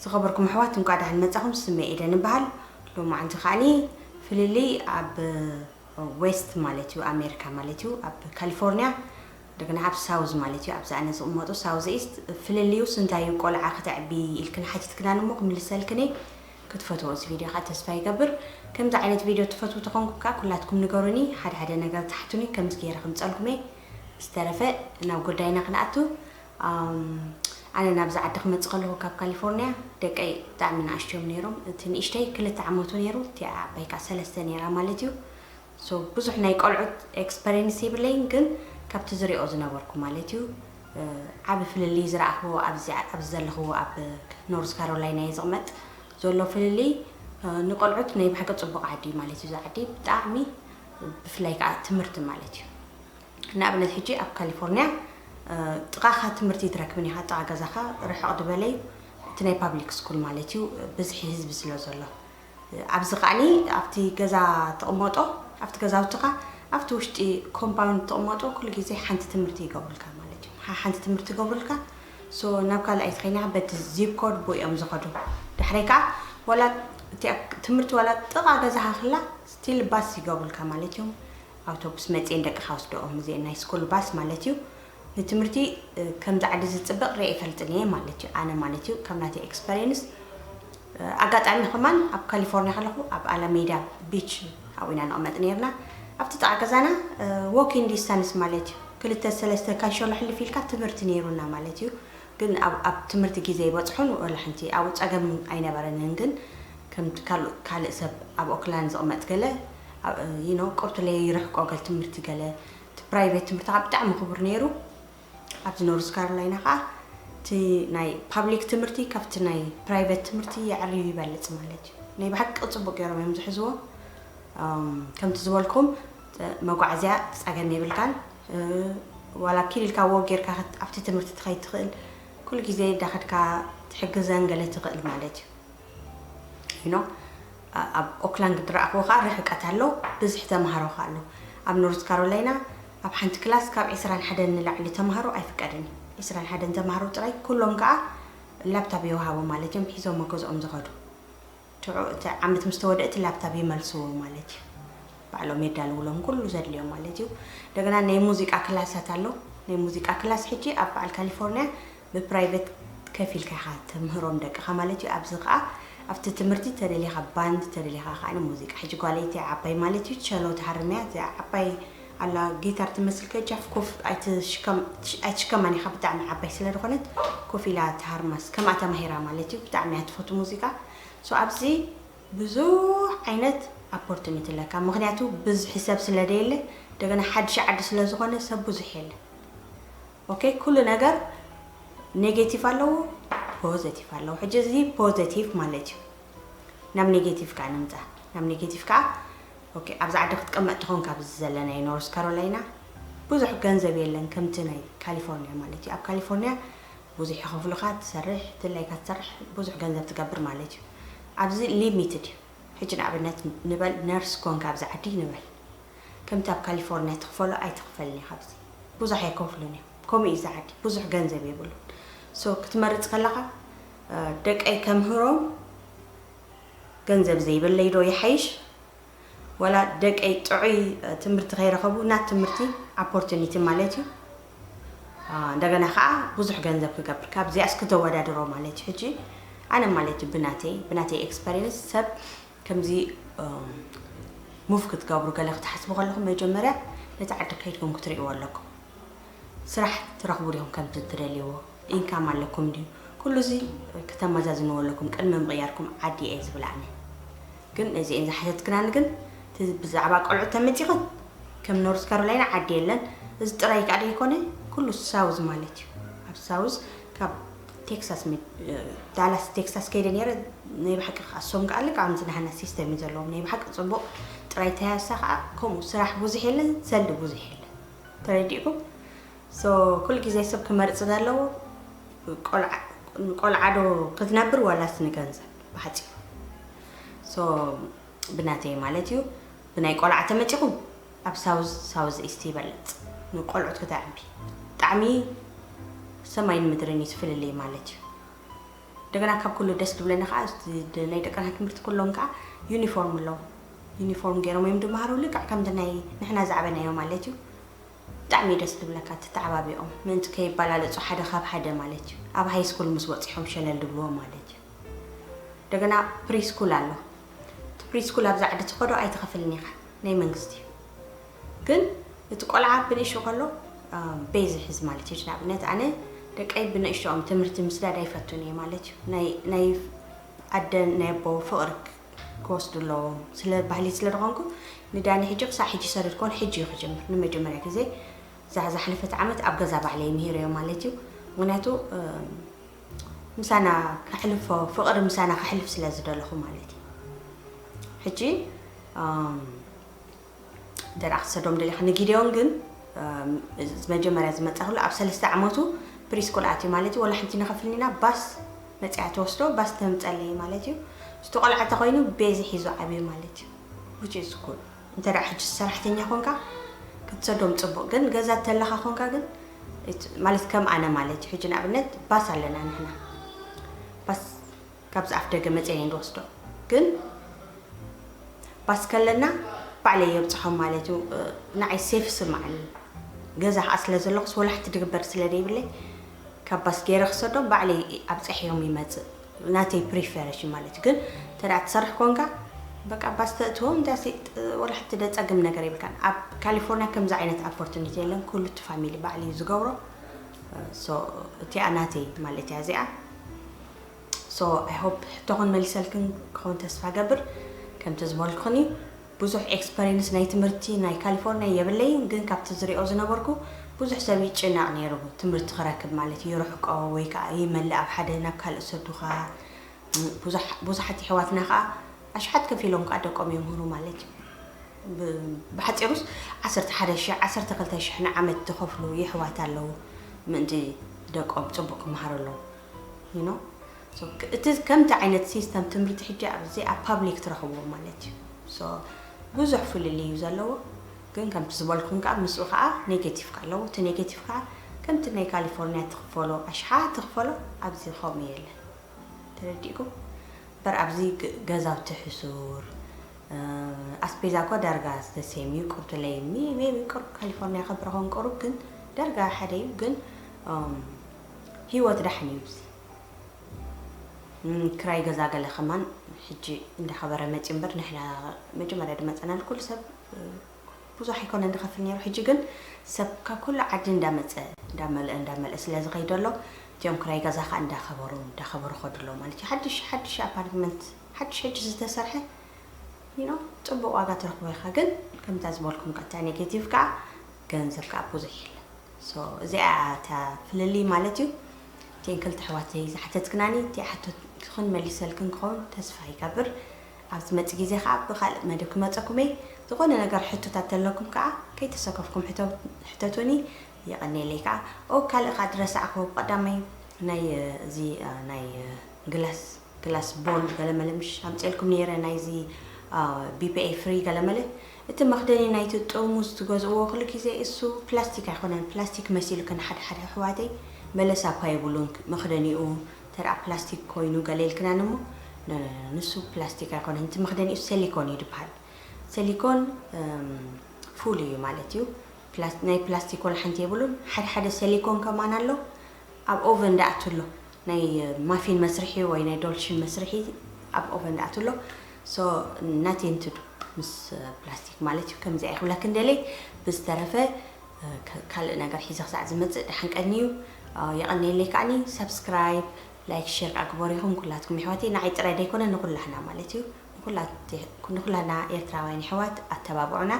ዝኸበርኩም ኣሕዋት፣ እንኳዕ ደሓን መጻኹም። ስመይ ኤደን እበሃል። ሎማዓንቲ ከዓኒ ፍልልይ ኣብ ዌስት ማለት እዩ፣ ኣሜሪካ ማለት እዩ፣ ኣብ ካሊፎርኒያ፣ እንደገና ኣብ ሳውዝ ማለት እዩ፣ ኣብዚ ኣነ ዝቕመጦ ሳውዝ ኢስት፣ ፍልልዩስ እንታይ እዩ? ቆልዓ ከተዕቢ ኢልክን ሓቲትክናን እሞ ክምልሰልክን እየ። ክትፈትዎ እዚ ቪድዮ ከዓ ተስፋ ይገብር። ከምዚ ዓይነት ቪድዮ ትፈትዉ ተኾንኩም ከዓ ኩላትኩም ንገሩኒ፣ ሓደ ሓደ ነገር ትሓቱኒ፣ ከምዚ ገይረ ክምፀልኩም እየ። ዝተረፈ ናብ ጉዳይና ክንኣቱ። ኣም፣ ኣነ ናብዚ ዓዲ ክመጽእ ከለኹ ካብ ካሊፎርኒያ ደቀይ ብጣዕሚ ንኣሽቱ እዮም ነይሮም። እቲ ንእሽተይ ክልተ ዓመቱ ነይሩ፣ እቲ ዓባይ ከዓ ሰለስተ ነይራ ማለት እዩ። So ብዙሕ ናይ ቆልዑት ኤክስፐሪንስ የብለይን፣ ግን ካብቲ ዝሪኦ ዝነበርኩ ማለት እዩ፣ እ፣ ዓቢ ፍልልይ ዝረኣኽዎ ኣብዚ ኣብዚ ዘለኽዎ ኣብ ኖርዝ ካሮላይና እየ ዝቕመጥ ዘሎ ፍልልይ፣ እ፣ ንቆልዑት ናይ ብሓቂ ጽቡቕ ዓዲ እዩ ማለት እዩ። እዚ ዓዲ ብጣዕሚ ብፍላይ ከዓ ትምህርቲ ማለት እዩ። ንኣብነት ሕጂ ኣብ ካሊፎርኒያ፣ እ፣ ጥቓኻ ትምህርቲ ትረክብን ኢኻ፣ ጥቓ ገዛኻ ርሕቕ ዝበለ እዩ። እቲ ናይ ፓብሊክ ስኩል ማለት እዩ፣ ብዝሒ ህዝቢ ስለ ዘሎ። ኣብዚ ከዓኒ ኣብቲ ገዛ ትቕመጦ፣ ኣብቲ ገዛውትኻ፣ ኣብቲ ውሽጢ ኮምፓውንድ ትቕመጦ፣ ኩሉ ግዜ ሓንቲ ትምህርቲ ይገብሩልካ ማለት እዩ። ሓ-፣ ሓንቲ ትምህርቲ ይገብሩልካ። So ናብ ካልኣይቲ ኸይና በቲ ዚፕ ኮድ ብኡ እዮም ዝኸዱ። ድሕረይ ከዓ ዋላ እቲ ኣብ-፣ ትምህርቲ ዋላ ጥቓ ገዛኻ ክላ ስቲል ባስ ይገብሩልካ ማለት እዮም። ኣውቶቡስ መፅኤን ደቅኻ ወስደኦም፣ እዚአን ናይ ስኩል ባስ ማለት እዩ። ንትምህርቲ፣ እ፣ ከምዚ ዓዲ ዝፅበቕ ሪአ ይፈልጥን እየ ማለት እዩ። ኣነ ማለት እዩ፣ ካብ ናተይ ኤክስፐሪንስ፣ እ፣ ኣጋጣሚ ከማን ኣብ ካሊፎርኒያ ከለኹ ኣብ ኣላሜዳ ቢች ኣብኡ ኢና ንቕመጥ ነይርና። ኣብቲ ጥቓ ገዛና፣ እ፣ ዎኪንግ ዲስታንስ ማለት እዩ፣ ክልተ ሰለስተ ካንሸሎ ሕልፍ ኢልካ ትምህርቲ ነይሩና ማለት እዩ። ግን ኣብ፣ ኣብ ትምህርቲ ግዜ ይበፅሑን ወላ ሓንቲ ኣብኡ ፀገም ኣይነበረንን። ግን ከምቲ ካልእ፣ ካልእ ሰብ ኣብ ኦክላንድ ዝቕመጥ ገለ፣ ኣብ፣ you know፣ ቁርቱለይ ይርሕቆ ገል ትምህርቲ ገለ፣ እቲ ፕራይቬት ትምህርቲ ከዓ ብጣዕሚ ክቡር ነይሩ። ኣብዚ ኖርዝ ካሮላይና ከዓ እቲ ናይ ፓብሊክ ትምህርቲ ካብቲ ናይ ፕራይቬት ትምህርቲ የዕርዩ ይበልፅ ማለት እዩ። ናይ ብሓቂ ፅቡቅ ገይሮም እዮም ዝሕዝዎ። እም፣ ከምቲ ዝበልኩም፣ እ፣ መጓዓዝያ ፀገም የብልካን። እ፣ ዋላ ኪል ኢልካ ዎክ ጌርካ ከት-፣ ኣብቲ ትምህርቲ ትኸይድ ትኽእል። ኩሉ ግዜ እንዳኸድካ ትሕግዘን ገለ ትኽእል ማለት እዩ። You know፣ ኣ-፣ ኣብ ኦክላንድ ዝረኣኽዎ ከዓ ርሕቀት ኣሎ፣ ብዝሒ ተምሃሮ ከዓ ኣሎ። ኣብ ኖርዝ ካሮላይና ኣብ ሓንቲ ክላስ ካብ ዕስራን ሓደን ንላዕሊ ተምሃሮ ኣይፍቀድን እዩ። ዕስራን ሓደን ተምሃሮ ጥራይ፣ ኩሎም ከዓ ላፕታፕ ይወሃቦም ማለት እዮም፣ ሒዞም ገዝኦም ዝኸዱ። ሽዑ እቲ ዓመት ምስ ተወደአ እቲ ላፕታፕ ይመልስዎ ማለት እዩ። ባዕሎም የዳልውሎም ኩሉ ዘድልዮም ማለት እዩ። እንደገና ናይ ሙዚቃ ክላሳት ኣሎ። ናይ ሙዚቃ ክላስ ሕጂ ኣብ በዓል ካሊፎርኒያ ብፕራይቬት ከፊልካ ኢኻ ተምህሮም ደቅኻ ማለት እዩ። ኣብዚ ኸዓ ኣብቲ ትምህርቲ ተደሊኻ ባንድ፣ ተደሊኻ ኸዓ ሙዚቃ። ሕጂ ጓለይቲ ዓባይ ማለት እዩ፣ ቸሎ ትሃርም እያ። እዚኣ ዓባይ ኣላ ጊታር ትመስል፣ ከጃፍ ኮፍ ኣይትሽከም-፣ ኣይትሽከማን ኢኻ፣ ብጣዕሚ ዓባይ ስለ ዝኾነት ኮፍ ኢላ ትሃርማስ ከምኣ ተማሂራ ማለት እዩ። ብጣዕሚ እያ ትፈቱ ሙዚቃ። So ኣብዚ ብዙሕ ዓይነት ኦፖርቱኒቲ ኣለካ፣ ምኽንያቱ ብዝሒ ሰብ ስለ ደየለ፣ እንደገና ሓድሽ ዓዲ ስለ ዝኾነ ሰብ ብዙሕ የለ። ኦኬ፣ ኩሉ ነገር ኔጌቲቭ ኣለዎ፣ ፖዘቲቭ ኣለዎ። ሕጂ እዚ ፖዘቲቭ ማለት እዩ። ናብ ኔጌቲቭ ከዓ ንምፃ። ናብ ኔጌቲቭ ከዓ፣ ኦኬ፣ ኣብዚ ዓዲ ክትቀመጥ ትኾን፣ ካብዚ ዘለናዮ ኖርዝ ካሮላይና ብዙሕ ገንዘብ የለን ከምቲ ናይ ካሊፎርኒያ ማለት እዩ። ኣብ ካሊፎርኒያ ብዙሕ ይኸፍሉኻ፣ ትሰርሕ፣ ድላይካ ትሰርሕ፣ ብዙሕ ገንዘብ ትገብር ማለት እዩ። ኣብዚ ሊሚትድ እዩ። ሕጂ ንኣብነት ንበል ነርስ ኮንካ ኣብዚ ዓዲ ንበል፣ ከምቲ ኣብ ካሊፎርኒያ ትኽፈሎ ኣይትኽፈልን ኢኻ። ኣብዚ ብዙሕ ኣይከፍሉን እዮም። ከምኡ እዩ እዚ ዓዲ፣ ብዙሕ ገንዘብ የብሉን። So ክትመርጽ ከለኻ፣ እ፣ ደቀይ ከምህሮም ገንዘብ ዘይብለይ ዶ ይሓይሽ፣ ወላ ደቀይ ጥዑይ፣ እ፣ ትምህርቲ ከይረኸቡ፣ ናት ትምህርቲ ኦፖርቱኒቲ ማለት እዩ። አ፣ እንደገና ከዓ ብዙሕ ገንዘብ ክገብር፣ ካብዚኣስ ክተወዳድሮ ማለት እዩ። ሕጂ ኣነ ማለት እዩ ብናተይ፣ ብናተይ ኤክስፐሪንስ ሰብ ከምዚ፣ እም፣ ሙቭ ክትገብሩ ገለ ክትሓስቡ ከለኹም መጀመርያ ነቲ ዓዲ ከይድኩም ክትርእይዎ ኣለኩም። ስራሕ ትረኽቡ ዲኹም ከምቲ ትደልይዎ? ኢንካም ኣለኩም ድዩ? ኩሉ እዚ ክተመዛዝንዎ ኣለኩም ቅድሚ ምቕያርኩም ዓዲ እየ ዝብል ኣነ። ግን እዚኤን ዝሓተትክናኒ ግን እቲ ብዛዕባ ቆልዑ ተመፂኽን ከም ኖርዝ ካሮላይና ዓዲ የለን። እዚ ጥራይ ከዓ ዘይኮነ ኩሉ ሳውዝ ማለት እዩ። ኣብ ሳውዝ ካብ ቴክሳስ ሚ-፣ ዳላስ ቴክሳስ ከይደ ነይረ። ናይ ብሓቂ ከዓ እሶም ከዓ ልክዕ ከምዚ ናህና ሲስተም እዩ ዘለዎም። ናይ ብሓቂ ፅቡቕ ጥራይ ተያሳ ከዓ ከምኡ ስራሕ ብዙሕ የለን፣ ሰልዲ ብዙሕ የለን። ተረዲእኩም? So ኩሉ ግዜ ሰብ ክመርፅ ዘለዎ ቆልዓ፣ ቆልዓ ዶ ክትነብር ዋላስ ንገንዘብ ብሓፂሩ። So ብናተይ ማለት እዩ፣ ብናይ ቆልዓ ተመፂኹም ኣብ ሳውዝ፣ ሳውዝ ኢስት ይበልፅ። ንቆልዑት ክተዕቢ ብጣዕሚ ሰማይን ምድርን እዩ እቲ ፍልልይ ማለት እዩ። እንደገና ካብ ኩሉ ደስ ዝብለኒ ከዓ ናይ ደቀና ትምህርቲ ኩሎም ከዓ ዩኒፎርም ኣለዎ። ዩኒፎርም ገይሮም እዮም ድመሃሩ ልክዕ ከምቲ ናይ ንሕና ዝዓበናዮ ማለት እዩ። ብጣዕሚ ደስ ዝብለካ ተተዓባቢኦም ምእንቲ ከይባላለፁ ሓደ ካብ ሓደ ማለት እዩ። ኣብ ሃይ ስኩል ምስ በፂሖም ሸለል ድብልዎ ማለት እዩ። እንደገና ፕሪስኩል ኣሎ። እቲ ፕሪስኩል ኣብዚ ዓዲ ትኸዶ ኣይትኸፍልን ኢኻ፣ ናይ መንግስቲ እዩ። ግን እቲ ቆልዓ ብንእሽቶ ከሎ ቤዝ ይሕዝ ማለት እዩ። ንኣብነት ኣነ ደቀይ ብንእሽቶኦም ትምህርቲ ምስዳድ ኣይፈቱን እየ ማለት እዩ። ናይ ኣደን ናይ ኣቦ ፍቕሪ ክወስዱ ኣለዎም ስለ ባህሊ ስለ ዝኾንኩ ንዳኒ ሕጂ ክሳብ ሕጂ ሰደድኮን ሕጂ እዩ ክጀምር። ንመጀመርያ ግዜ እዛ ዝሓለፈት ዓመት ኣብ ገዛ ባዕለይ ምሂረዮ ማለት እዩ። ምክንያቱ ምሳና ከሕልፎ ፍቕሪ ምሳና ከሕልፍ ስለ ዝደለኹ ማለት እዩ። ሕጂ ደኣ ክሰዶም ደሊኻ ንጊደዮን ግን መጀመርያ ዝመፀ ክሎ ኣብ ሰለስተ ዓመቱ ፕሪስኩል ኣትዩ ማለት እዩ። ወላ ሓንቲ ንኸፍልኒና ባስ መፅያ ትወስዶ ባስ ተምፀለይ ማለት እዩ። ዝቲ ቆልዓ ተኮይኑ ቤዚ ሒዙ ዓብዩ ማለት እዩ። ውጭ ዝኩል እንተ ደኣ ሕጂ ሰራሕተኛ ኮንካ ክትሰዶም ፅቡቕ፣ ግን ገዛ ተለኻ ኮንካ ግን ማለት ከም ኣነ ማለት እዩ። ሕጂ ንኣብነት ባስ ኣለና ንሕና ባስ ካብዚ ኣፍ ደገ መፅየ ንወስዶ ግን ባስ ከለና ባዕለይ የብፅሖም ማለት እዩ። ንዓይ ሴፍ ስማዕኒ ገዛ ከዓ ስለ ዘለኹስ ወላሕቲ ድግበር ስለ ደይብለይ ካብ ባስ ገይረ ክሰዶም ባዕለይ ኣብፀሕዮም ይመፅእ ናተይ ፕሪፈረሽን ማለት እዩ። ግን ተዳ ትሰርሕ ኮንካ በቃ ባስ ተእትዎም እንዳሴ ወላሕቲ ደፀግም ነገር ይብልካን። ኣብ ካሊፎርኒያ ከምዚ ዓይነት ኣፖርቱኒቲ የለን። ኩሉ እቲ ፋሚሊ ባዕሊ እዩ ዝገብሮ። እቲኣ ናተይ ማለት እያ እዚኣ። So I hope ሕቶኹን መሊሰልክን ክኸውን ተስፋ ገብር። ከምቲ ዝበልኩኽን እዩ ብዙሕ ኤክስፐሪንስ ናይ ትምህርቲ ናይ ካሊፎርኒያ የብለይን፣ ግን ካብቲ ዝሪኦ ዝነበርኩ ብዙሕ ሰብ ይጭነቕ ነይሩ ትምህርቲ ክረክብ ማለት እዩ። ይርሕቆ ወይ ከዓ ይመልእ ኣብ ሓደ ናብ ካልእ ሰዱኻ። ብዙሓት የሕዋትና ከዓ ኣሽሓት ከፊሎም ከዓ ደቆም የምህሩ ማለት እዩ። ብሓፂሩስ ዓሰርተ ሓደ ሽሕ ዓሰርተ ክልተ ሽሕ ንዓመት ዝኸፍሉ የሕዋት ኣለዉ ምእንቲ ደቆም ፅቡቅ ክመሃሩ ኣለዉ። እቲ ከምቲ ዓይነት ሲስተም ትምህርቲ ሕጂ ኣብዚ ኣብ ፓብሊክ ትረኽብዎ ማለት እዩ። ብዙሕ ፍልልይ እዩ ዘለዎ። ግን ከምቲ ዝበልኩም ከዓ ምስኡ ከዓ ኔጌቲቭ ከዓ ኣለዎ። እቲ ኔጌቲቭ ከዓ ከምቲ ናይ ካሊፎርኒያ ትኽፈሎ ኣሽሓ ትኽፈሎ ኣብዚ ከምኡ የለን። ተረዲእኩም በር ኣብዚ ገዛውቲ ሕሱር ኣስቤዛ እኳ ዳርጋ ዝተሰም እዩ። ቁርቱ ለይኒ ሜቢ ቅሩብ ካሊፎርኒያ ከብረኾን ቅሩብ ግን ዳርጋ ሓደ እዩ። ግን ህይወት ዳሕን እዩ። እዚ ክራይ ገዛ ገለ ከማን ሕጂ እንዳኸበረ መፂ እምበር ንሕና መጀመርያ ድመፀናሉ ኩሉ ሰብ ብዙሕ ኣይኮነ ዝኸፍል ነይሩ። ሕጂ ግን ሰብ ካብ ኩሉ ዓዲ እንዳመፀ እንዳመልአ እንዳመልአ ስለ ዝኸይድ ኣሎ እቲኦም ክራይ ገዛ ከዓ እንዳኸበሩ እንዳኸበሩ ከድሎ ማለት እዩ። ሓድሽ ሓድሽ ኣፓርትመንት ሓድሽ ሕጂ ዝተሰርሐ you know ፅቡቅ ዋጋ ትረኽቦ ኢኻ። ግን ከምታ ዝበልኩም ቀጥታ ኔጌቲቭ ከዓ ገንዘብ ከዓ ብዙሕ የለን። እዚኣ እታ ፍልልይ ማለት እዩ። እቲን ክልተ ኣሕዋተይ ዝሓተትክናኒ እቲኣ ሕቶትክን መሊሰልክን ክኸውን ተስፋ ይገብር። ኣብ ዝመፅእ ግዜ ከዓ ብካልእ መደብ ክመፀኩም እየ። ዝኾነ ነገር ሕቶታት ተለኩም ከዓ ከይተሰከፍኩም ሕተቱኒ። የቐንየለይ ከዓ ኦ ካልእ ከዓ ድረሳዕክዎ ብቀዳማይ ናይ እዚ ናይ ግላስ ግላስ ቦል ገለመለ ምሽ ኣምፅኤልኩም ነይረ ናይዚ ቢፒኤ ፍሪ ገለመለ። እቲ መኽደኒ ናይቲ ጥርሙዝ ትገዝእዎ ኩሉ ግዜ እሱ ፕላስቲክ ኣይኮነን። ፕላስቲክ መሲሉክን ሓደ ሓደ ኣሕዋተይ በለሳ እኳ የብሉን መኽደኒኡ ተደኣ ፕላስቲክ ኮይኑ ገለ ኢልክናን እሞ ንሱ ፕላስቲክ ኣይኮነን። እቲ መኽደኒኡ ሰሊኮን እዩ ዝበሃል። ሰሊኮን ፉል እዩ ማለት እዩ። ናይ ፕላስቲክ ወላ ሓንቲ የብሉን። ሓደ ሓደ ሰሊኮን ከማን ኣሎ ኣብ ኦቨን ደኣትሎ ናይ ማፊን መስርሒ ወይ ናይ ዶልሽን መስርሒ ኣብ ኦቨን ደኣትሎ። So nothing to do ምስ ፕላስቲክ ማለት እዩ። ከምዚኣ ይኽብለክን ደለይ ብዝተረፈ ካልእ ነገር ሒዘ ክሳዕ ዝመፅእ ደሓን ቀኒ እዩ። የቐንየለይ ከዓኒ ሳብስክራይብ ላይክ ሼር ከዓ ግበሩ ኢኹም ኩላትኩም ይሕዋተይ። ንዓይ ጥራይ ደይኮነ ንኩላህና ማለት እዩ። ንኩላትና ኤርትራውያን ይሕዋት ኣተባብዑና።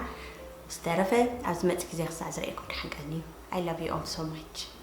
ዝተረፈ ኣብ ዝመፅእ ግዜ ክሳዕ ዝርእየኩም ደሓን ቀኒ እዩ። I love you all so much።